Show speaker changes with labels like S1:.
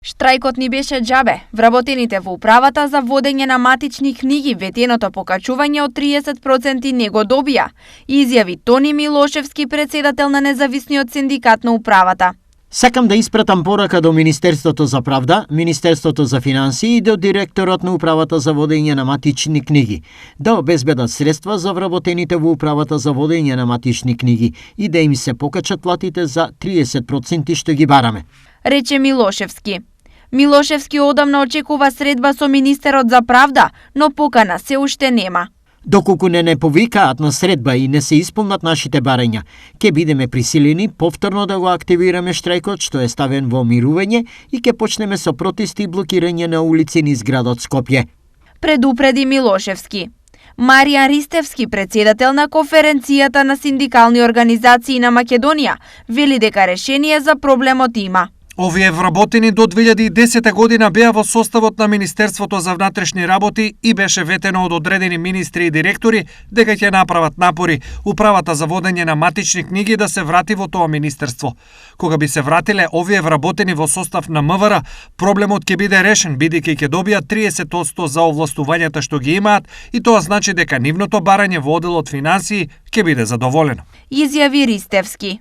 S1: Штрајкот ни беше џабе. Вработените во управата за водење на матични книги ветеното покачување од 30% не го добија, изјави Тони Милошевски, председател на независниот синдикат на управата.
S2: Сакам да испратам порака до Министерството за правда, Министерството за финансии и до директорот на управата за водење на матични книги, да обезбедат средства за вработените во управата за водење на матични книги и да им се покачат платите за 30% што ги бараме,
S1: рече Милошевски. Милошевски одамна очекува средба со министерот за правда, но покана се уште нема.
S2: Доколку не повикаат на средба и не се исполнат нашите барања, ќе бидеме присилени повторно да го активираме штрајкот што е ставен во мирување и ќе почнеме со протести и блокирање на улици низ градот Скопје,
S1: предупреди Милошевски. Маријан Ристевски, председател на конференцијата на синдикални организации на Македонија, вели дека решение за проблемот има.
S3: Овие вработени до 2010 година беа во составот на Министерството за внатрешни работи и беше ветено од одредени министри и директори дека ќе направат напори управата за водење на матични книги да се врати во тоа министерство. Кога би се вратиле овие вработени во состав на МВР, проблемот ќе биде решен бидејќи ќе добијат 30% за овластувањата што ги имаат и тоа значи дека нивното барање во одделот финансии ќе биде задоволено,
S1: изјави Ристевски.